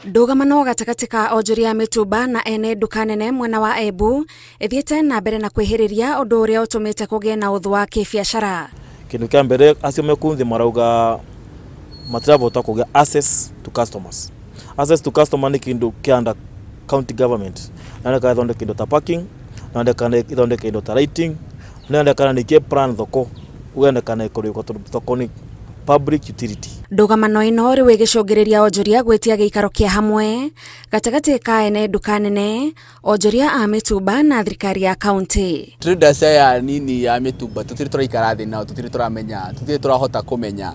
Ndũgamano gatagatĩ ka onjoria a mĩtumba na ene nduka nene mwena wa Embu ĩthiĩte na mbere na kwĩhĩrĩria, ũndũ ũrĩa ũtũmĩte kũgĩe na ũthũ wa kĩbiacara. Kindu kia mbere, acio me kuu nthi marauga matiravota kugia access to customers. Access to customer ni kindu kia under county government, na ndeka ithondeke indo ta parking, na ndeka ithondeke indo ta lighting, na ndeka nikie plan thoko ugendekana ikorwo, tondu thoko ni public utility. Ndũgamano ĩno rĩu ĩgĩcũngĩrĩria onjoria gwĩtia gĩikaro kĩa hamwe gatagatĩ ka ene nduka nene, onjoria a mĩtumba na thirikari ya kaunti. Traders aya nini ya mĩtumba tũtirĩ tũraikara thĩ nao, tũtirĩ tũramenya, tũtirĩ tũrahota kũmenya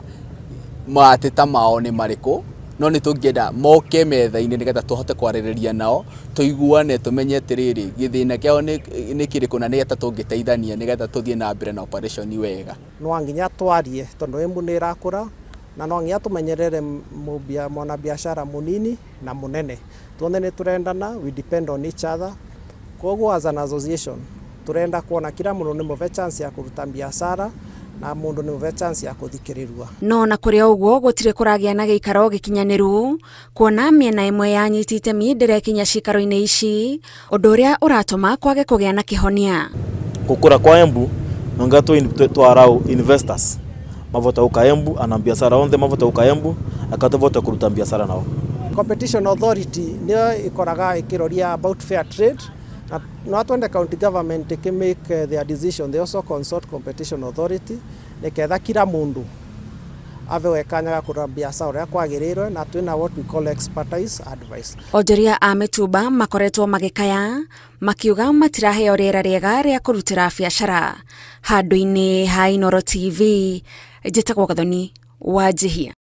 mateta mao nĩ marĩkũ, no nĩ tũngĩenda moke metha-inĩ nĩgetha tũhote kwarĩrĩria nao, tũiguane, tũmenye atĩrĩrĩ, gĩthĩna kĩao nĩ kĩrĩkũ na nĩgetha tũngĩteithania nĩgetha tũthiĩ na mbere na operation wega. No nginya twarie, tondu Embu nĩ ĩrakũra na no nginya tũmenyerere mwanabiashara mũnini na mũnene. Tuothe nĩ tũrendana, we depend on each other. Koguo as an association turenda kuona kila mũndũ nĩ mũve chance ya kũruta biacara na mũndũ nĩ mũve chance ya kũthikĩrĩrua. No na kũrĩ o ũguo, gũtirĩ kũragĩa na gĩikaro gĩkinyanĩru, kuona mĩena ĩmwe ya anyiti itemi ndĩrekinya cikaro-inĩ ici, ũndũ ũrĩa ũratũma kwage kũgĩa na kĩhonia. Gukura kwa Embu nonga twarau investors mavota uka Embu ana biashara onthe mavota uka Embu akatuvota kuruta biashara nao. Competition Authority nĩyo ĩkoraga ĩkĩroria about fair trade, na no twende county government ĩkĩ make their decision, they also consult Competition Authority niketha kila mundu avewe kanya ga kũruta biacara ũrĩa kwagĩrĩirwo, na twĩna what we call expertise advice. Onjoria a mĩtumba makoretwo magĩkaya makiuga matiraheo rĩera rĩega rĩa kũrutĩra biacara. Handũ-inĩ ha Inooro TV, njĩtagwo Gathoni wa Njihia.